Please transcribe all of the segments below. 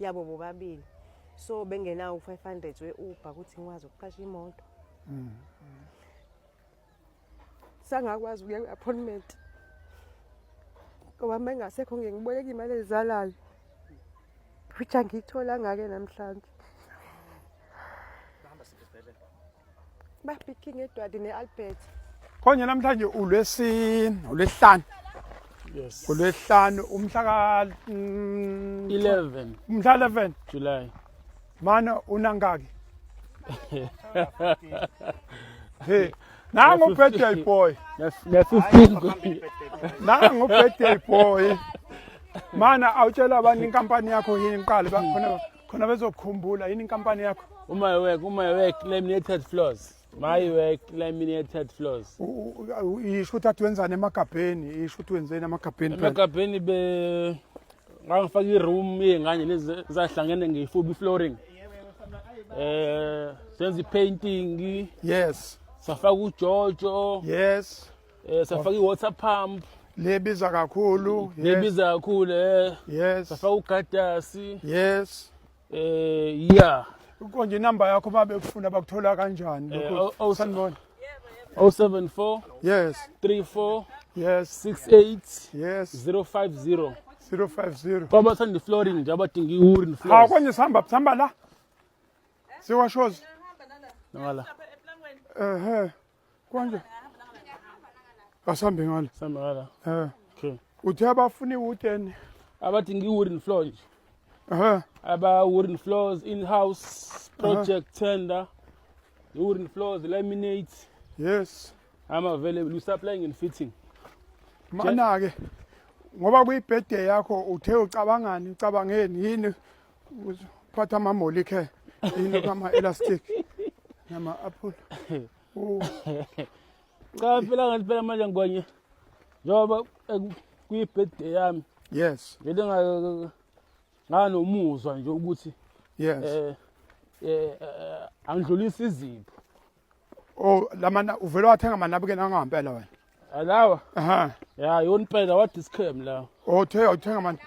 Yabo bobabili. So bengenawo u-500 we-Uber ukuthi ngikwazi ukuqasha imoto. Sangakwazi ukuya kwi-appointment. Ngoba uma engasekho ngeke ngiboleke imali ezalayo. Which angiyitholanga-ke namhlanje. Babhi King Edward ne-Albert. Konje namhlanje ulwesine, ulwesihlanu. Yes. Ulwesihlanu umhla ka 11 umhla 11 July. Mana unangaki? Hey, nangu birthday boy. Na 15. Nangu birthday boy. Mana awutshela abantu inkampani yakho yini ngiqale khona khona bezokukhumbula yini inkampani yakho? My work, my work, laminated floors. My work, laminated floors. Isho ukuthi athi wenzani emagabheni, isho ukuthi wenzeni emagabheni phela. Emagabheni be ngangifaka i-room yey'ngane lezi zahlangene ngeyifubi flooring. Senza i-painting. Yes. Safaka ujojo. Yes. Safaka i-water pump. Lebiza kakhulu. Lebiza kakhulu eh. Yes. Safaka ugadasi. Yes. Yeah. Konje inamba yakho babekufuna bakuthola kanjani lokho? Sanibona. 074 Yes. 34 Yes. 68 Yes. 050 050. Kwaba thanda flooring nje abadinga i-wooden Hawu floors. konje sihamba sihamba la. Siwashozi. Ngala. Ehhe. Konje. Asambe ngala. Sihamba ngala. Eh. Okay. Uthe abafuna i-wooden. Abadinga i-wooden floor nje. Ehhe. Aba wooden floors in-house project tender. Wooden floors laminate. Yes. I'm available. We supplying and fitting. Mana ke ngoba kuyi-birthday yakho uthe ucabangani ucabangeni yini uphatha ama-molikhe yini kama-elastic nama-apple. Cha phela ngathi phela manje ngonye njengoba kuyi-birthday yami. Yes. Ngeke nganomuzwa nje ukuthi Yes. Angidlulisa izipho. Oh lamana uvele wathenga amanabukeni angampela wena. Alawa. Aha. Ya yona impela wa discam la. Oh uthe uthenga man.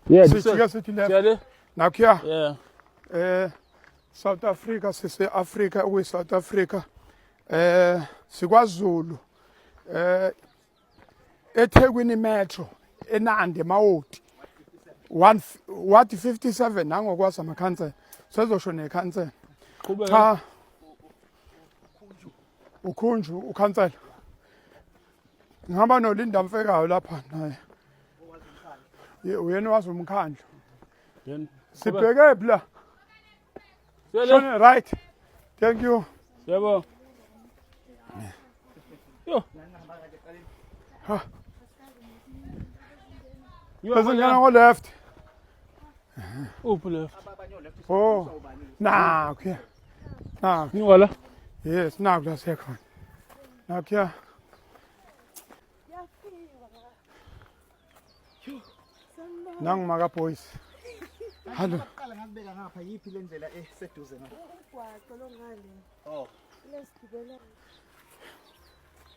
Yeah, sijike sithi left. Siyale. Nakhuya. Yeah. South Africa sise Africa okuyi South Africa. SikwaZulu. eThekwini Metro eNandi eMawoti. 1 ward 57 nangokwazi amakhansela. Sezosho nekhansela. Qhubeka. Cha. Ukhunju ukhansela. Ngihamba noLinda Mfekayo lapha naye. Ye uyena wazi umkhandlu. Then Sibheke phi la? Siyale. Shone right. Thank you. Yebo. Yo. Ha. Yo, Bese ngena ngo left. Uphi left? Oh. Nakhuya. Nakhu. Ngwala. Yes, nakhu la siyakhona. Nakhuya. Nangu maka boys. Hallo. Qala ngakubeka ngapha yiphi le ndlela eseduze ngapha? Umgwaqo lo ngale. Oh. Lesigibela.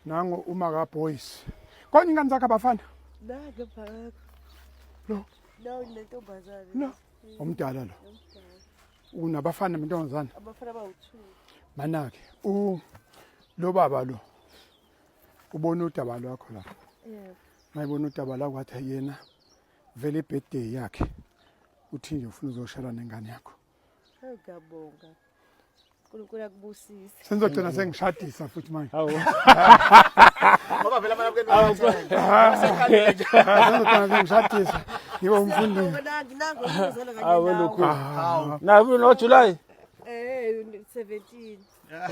Nangu umaka boys. Konye ingane zakhe abafana? Nake phakathi. Lo. No, nentombazane. No. Omdala lo. Unabafana nentombazane. Abafana bawu-2. Manake u lo baba lo ubona udaba lwakho lapha. Yebo. Mayibona udaba lakho wathi yena vele ibirthday yakhe uthi nje ufuna uzoshela nengane yakho. Hayi ngiyabonga. uNkulunkulu akubusise. Sengizogcina sengishadisa futhi manje. Hawu. Ngoba vele amanabukeni Sengizogcina sengishadisa. Ngibe umfundisi. Nangu nangu ngizela kanye Hawu nawe. lokhu. Nabu no July. 17.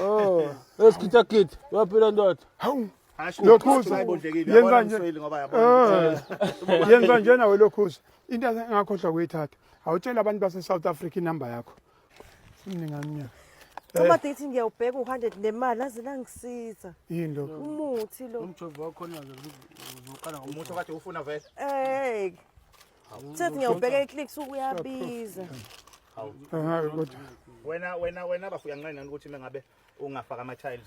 Oh, esikhitha kit. Waphila ndoda. Hawu. Lokhuza Yenza yenza nje. nje ngoba yabona. Yenza nje nawe lokhuza. Into engakhohlwa kuyithatha. Awutshela abantu base South Africa inamba yakho. Simningani nyaka. Uma dithi ngiyawubheka u100 nemali aze langisiza. Yini lokho? Umuthi lo. Umjovo wakho nazo uzoqala Umuntu okade ufuna vele. Sethi ngiyawubheka eclicks uyabiza. Kodwa Wena bafu uyanqena ukuthi mengabe ungafaka ama tiles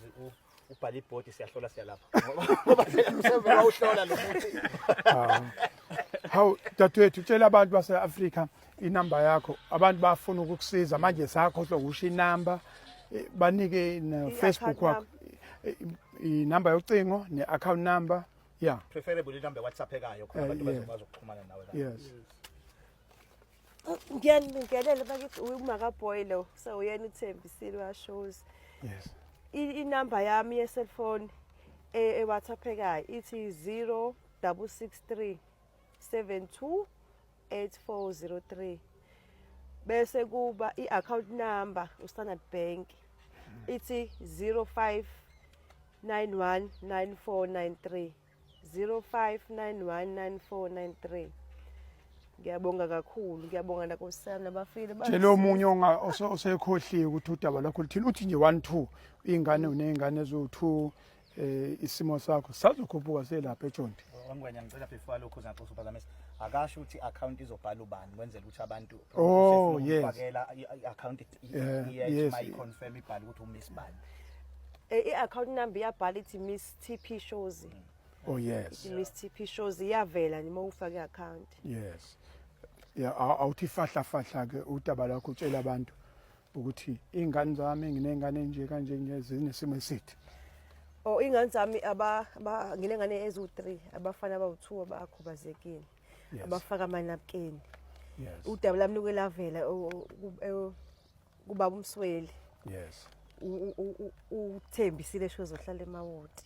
ubhala ibhodi siyahlola siyalapha. Ngoba vele usevele wawuhlola lo muthi. Hawu dadewethu, tshela abantu base-Afrika inamba yakho, abantu bafuna ukukusiza manje, sakhohlwa ukusho inamba. Banike na-Facebook wakho, inamba yocingo ne-account number, yeah. Preferably inamba WhatsApp ekayo khona abantu bazokwazi ukuxhumana nawe la. Yes. Ngiyanibingelela bakithi, umakaboy lo, so uyena uThembisile washows. Yes. Inamba yami ye-cellphone e-WhatsApp-ekayo ithi 0663 72 8403, bese kuba i-account number uStandard Bank ithi 05919493, 05919493. Ngiyabonga kakhulu, ngiyabonga nakosami nabafile. Tshela omunye osekhohliwe ukuthi udaba lwakho luthini, uthi nje 1 2 ingane, uney'ngane eziwu-2, isimo sakho sazokhuphuka selapha eJondi. Wangwenya, ngicela before lokho uzaxoxa uphazamisa, akasho ukuthi i-account izobhala ubani, kwenzela ukuthi abantu Oh, yes. ufakela i-account iyathi mayi-confirm ibhale ukuthi uMiss bani. I-account number iyabhala ithi Miss TP Shozi. Oh yes. Miss TP Shozi iyavela noma ufake i-account. Yes, yeah, awuthi fahla fahla ke udaba lakho, utshela abantu ukuthi iy'ngane zami, nginey'ngane nje kanje nje, zinesimo esithi. Oh, iy'ngane zami nginengane eziwu-3, abafana abawu-2 abakhubazekile abafaka amanapukeni. Udaba lami luke lavela kubaba uMsweli. Uthembisile sho zohlala eMawoti.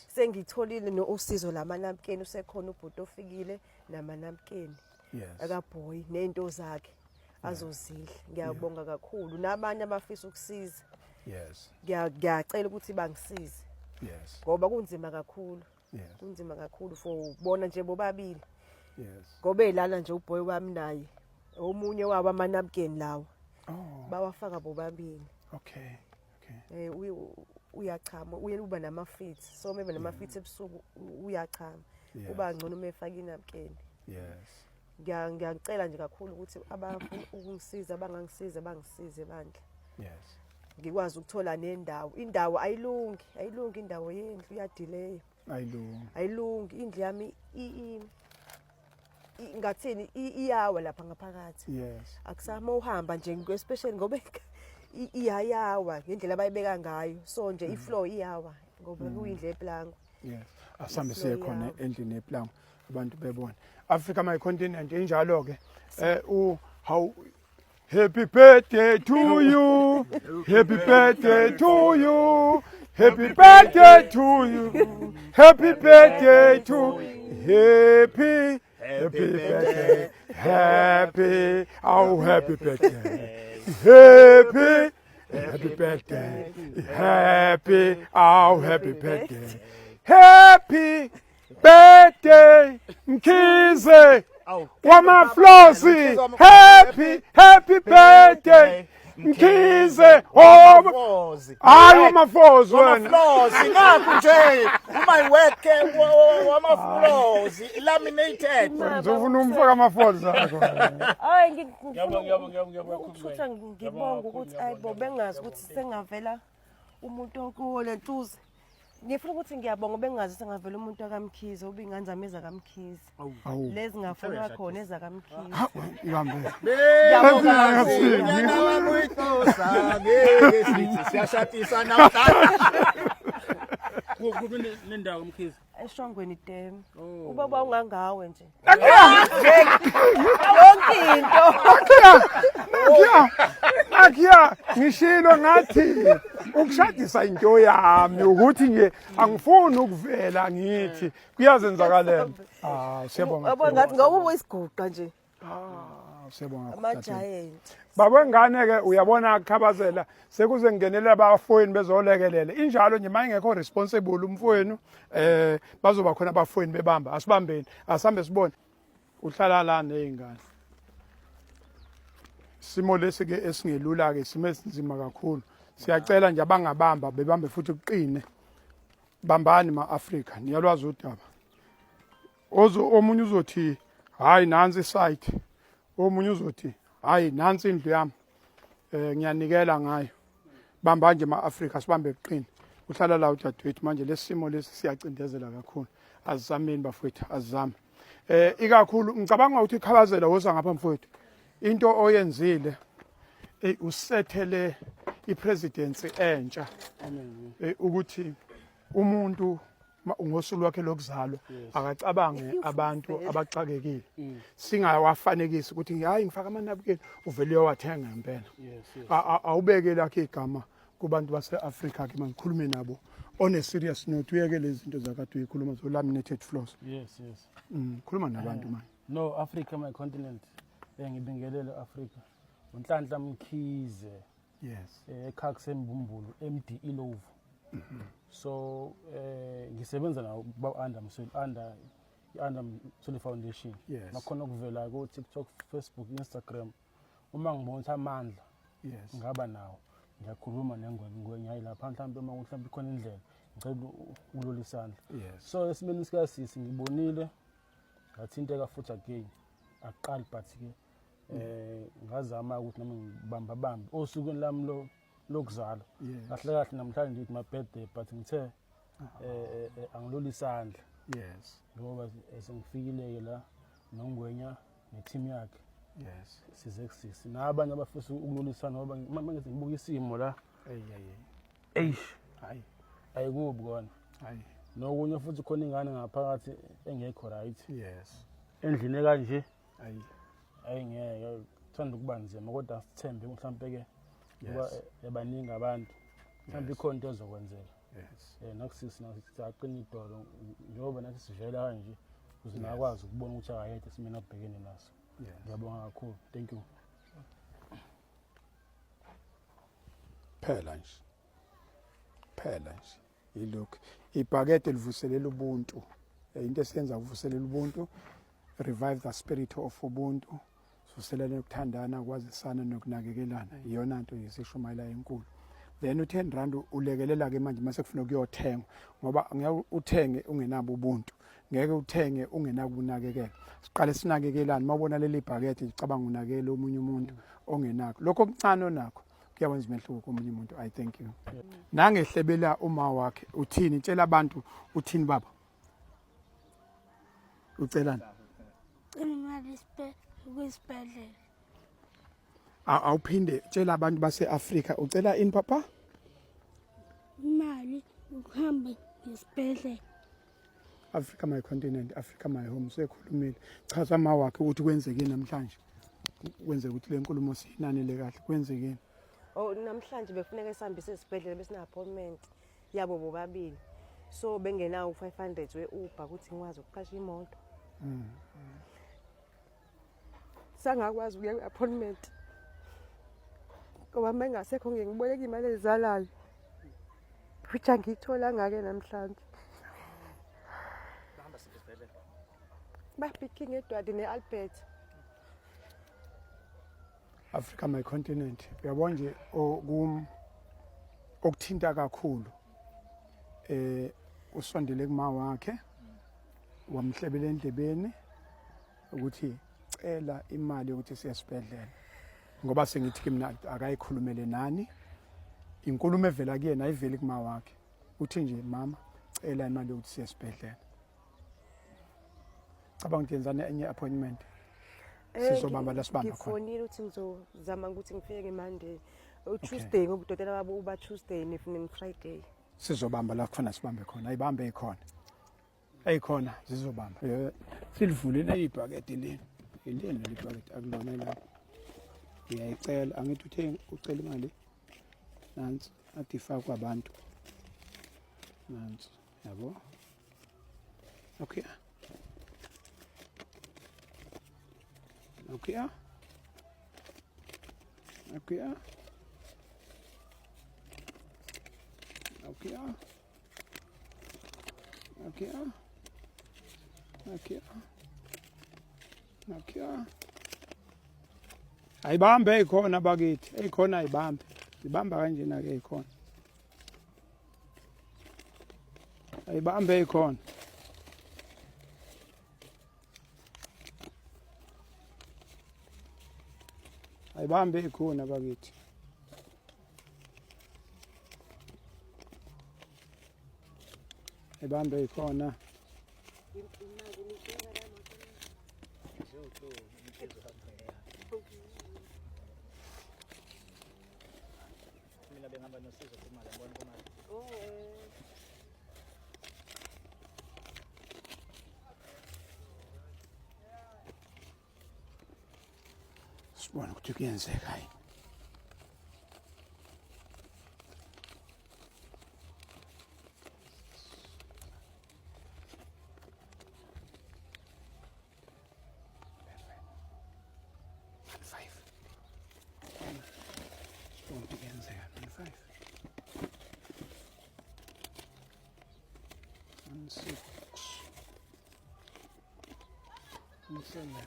Sengitholile no usizo lamanapukeni, usekhona ubhuti ofikile namanapukeni akabhoyi nento zakhe azozidla. Ngiyabonga kakhulu nabanye abafisa ukusiza. Ngiyacela ukuthi bangisize ngoba kunzima kakhulu. Kunzima kakhulu for bona nje bobabili. Ngoba elana nje uboy wami naye omunye wabo amanapukeni lawo bawafaka bobabili. Okay. Uyachama, uye uba nama-fits, so maybe nama-fits ebusuku uyachama. Uba ngcono uma efaka inapukeni. Ngiyacela nje kakhulu ukuthi abafuna ukungisiza bangangisiza, bangisize bandla. Ngikwazi ukuthola nendawo. Indawo ayilungi, ayilungi indawo yendlu, iyadileya. Ayilungi. Ayilungi indlu yami, ngathini, iyawa lapha ngaphakathi. Akusama uhamba nje, especially ngoba iyayawa ngendlela abayibeka ngayo, so nje ifloor iyawa ngoba kuyindlu yeplango. Yes, asambe siye Ifloor khona iyawa. Endlini yeplango, abantu bebone. Africa my continent injalo ke. U how, happy birthday to you, happy birthday to you, happy birthday to you, happy birthday to, happy, happy birthday, happy, oh, happy birthday, happy, happy birthday, happy, oh, happy birthday, happy birthday, Mkhize wamaflosi, happy, happy birthday, Mkhize, oh, hayi, wamafozi wena. Wamaflozi nakho nje uma iweke wamaflozi laminated. Ngizofuna umfaka amafozi akho. Hayi, Ngiyabonga, ngiyabonga, ngiyabonga, ngiyabonga kakhulu, ukuthutha Ngwenya. ngibonga Ngiyabonga ukuthi kakhulu, ayibo, ngiyabonga, bengazi ukuthi sengavela umuntu okuwo lentuze. Ngifuna ukuthi ngiyabonga, bengazi sengavela umuntu akaMkhize, uba ingane zami ezakaMkhize. Awu. Lezi ngafunwa khona ezakaMkhize. Ibambe. Ngiyabonga kakhulu. Ngeke sithi siyashadisa namhlanje. Kuphi nendawo, Mkhize? Eshongweni Dam. Oh. Ubaba ungangawe nje. Yonke into. Nakhiya, nakhiya, ngishilo ngathi ukushadisa into yami ukuthi nje angifuni ukuvela ngithi kuyazenzakalela. Ah, siyabonga. Yabo, ngathi ngoba ubuyisiguqa nje. Ah, siyabonga. Ama giant. Baba wengane ke, uyabona khabazela, sekuze ngingenelela abafowenu bezolekelela. Injalo nje, mayingekho responsible umfowenu, bazoba khona abafowenu bebamba. Asibambeni, asambe sibone. Uhlala la nezingane. Simo lesi ke esingelula ke, simo esinzima kakhulu. Siyacela nje abangabamba bebambe futhi kuqine. Bambani ma-Afrika, niyalwazi udaba. Ozo omunye uzothi hayi, nansi isite, omunye uzothi hayi, nansi indlu yami, ngiyanikela ngayo. Bamba nje ma-Afrika, sibambe kuqine. Uhlala la udadewethu manje, lesimo lesi siyacindezela kakhulu. Azizameni bafowethu, azizame. Ikakhulu ngicabanga ukuthi ikhabazela woza ngapha mfowethu. Into oyenzile usethele ipresidency entsha. Ukuthi umuntu ngosuku lwakhe lokuzalwa akacabange abantu abaxakekile. Singawafanekisi ukuthi hayi ngifaka amanabukeni uvele uyowathenga ngempela. Awubeke lakhe igama kubantu base-Afrika ke mangikhulume nabo on a serious note, uyeke lezi zinto zakade uyikhuluma zo laminated floors. Yes. Khuluma nabantu manje. No, Africa my continent. Ngibingelele Africa. uNhlanhla Mkhize. Ekhaya sembumbulu MD Ilovu. So ngisebenza nawo ba under Msweli, under i-Under Msweli Foundation. Nakhona kuvela ku TikTok, Facebook, Instagram. Uma ngibona ukuthi amandla ngaba nawo, ngiyakhuluma nengwenya lapha, mhlawumbe uma mhlawumbe ikhona indlela ngicela ukulola isandla. So esimeni sikasisi ngibonile ngathinteka futhi again, akuqali, but ke ngazama ukuthi nami ngibamba bambe osukwini lami lokuzalwa. Kahle kahle namhlanje ngithi my birthday, but ngithe angiloli isandla. Ngoba sengifikile ke la noNgwenya neteam yakhe. Size kusisi nabanye abafisa ukulolisana, ngoba manje ngibuka isimo la. Ey ey. Eish. Hayi. Ayikubi kona. Hayi. Nokunye futhi khona ingane ngaphakathi engekho right. Endlini kanje. Hayi. Ayingeke kuthanda ukuba nzima, kodwa sithembe mhlambe ke ngoba yabaningi abantu. Mhlambe ikhona into ezokwenzeka. Nakusisi siyaqina idolo njengoba nathi sivela kanje ukuze nakwazi ukubona ukuthi akayedwa esimeni abhekene naso. Ngiyabonga kakhulu. Thank you. Phela nje. Phela nje. Ilokhu ibhakede livuselela ubuntu. Into esiyenza ukuvuselela ubuntu, revive the spirit of ubuntu, sivuselele ukuthandana, ukwazisana nokunakekelana. Iyona nto yesishumayela enkulu. Then u10 rand ulekelela ke manje mase kufuna ukuyothengwa, ngoba ngeke uthenge ungenabo ubuntu, ngeke uthenge ungenakunakekela. Siqale sinakekelane. Mawubona leli bhakede ucabanga unakekela omunye umuntu ongenakho, lokho okuncane onakho kuyawenza umehluko komunye umuntu. I thank you. Nangehlebela uma wakhe uthini? Tshela abantu uthini baba, ucelani? Cela imali kwisibhedlela. Awuphinde, tshela abantu base-Afrika ucela ini papa? Imali ukuhamba ngesibhedlela. Africa my continent, Africa my home. Sekhulumile, chaza ma wakhe ukuthi kwenzekeni namhlanje, kwenzeka ukuthi le nkulumo siyinanele kahle, kwenzekeni? Oh, namhlanje bekufuneka sihambise esibhedlela, besina appointment yabo bobabili, so bengenawo u500 we-Uber ukuthi ngikwazi ukuqasha imoto. Sangakwazi ukuya kwi-appointment ngoba uma engasekho ngike ngiboleka imali ezalayo, which angiyitholanga-ke namhlanje. Bahamba siphi isibhedlela? Babhi-King Edward ne-Albert. Africa my continent. Uyabona nje okuthinta kakhulu, usondele kuma wakhe wamhlebela endlebeni ukuthi cela imali yokuthi siye esibhedlela, ngoba sengithi ke mina akayikhulumele nani inkulumo evela kuyena, ayiveli kuma wakhe. Uthi nje mama cela imali yokuthi siye esibhedlela. Cabanga ukuthi yenzani enye appointment, sizobamba la sibamba khona. Ngifonile ukuthi ngizozama ukuthi ngifike nge-Monday, Tuesday, ngoba udokotela wabo uba Tuesday ne-Friday. Sizobamba la kufanele sibambe khona, ayibambe ikhona, eyikhona zizobamba. Silivulile ibhakede leni, ileni leli bhakede, akulona elapho. Ngiyayicela, angithi uthe ucela imali, nansi athi ifakwe abantu, nansi yabo. Okay, okay, okay, okay, okay, okay, okay. Ayibambe eyikhona bakithi, eyikhona ayibambe, ibamba kanjena ke eyikhona, ayibambe eyikhona. Ayibambe eyikhona bakithi. Ayibambe eyikhona. Lutho, umkhize uhamba Mina bengihamba nosizo kumali, ngibona kumali. Oh eh. Sibone ukuthi kuyenzeka yini. Five. Sibone ukuthi kuyenzeka. 5. 1 6. 1 7.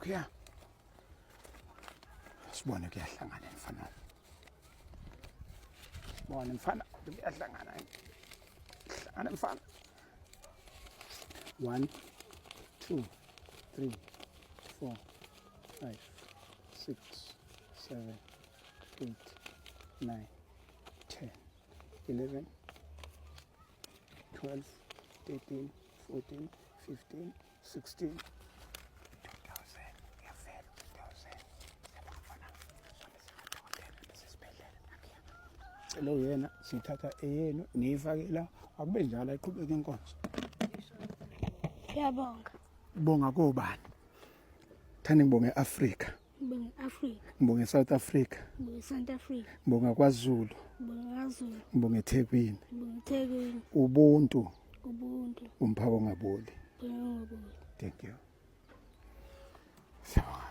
Kuya. Sibone kuyahlangana mfana. Sibone mfana kuyahlangana. Hlangana mfana. 1 2 3 4 5 6 7 8 9 10 11 12 13 14 15 16 2000 ngiyafela 2000 siyabonga mfana sibone sesibhedlela cela uyena sithatha eyenu niyifake la akube njalo ayiqhubeke inkonzo Ngiyabonga. Bonga kobani thanda ngibonge Africa Ngibonge Africa. Ngibonge South Africa. Ngibonge South Africa. Ngibonga kwaZulu. Ngibonge kwaZulu. Ngibonge eThekwini. Ngibonge eThekwini. Ubuntu. Ubuntu. Umphako ongaboli. Umphako ongaboli. Thank you. Siyabonga.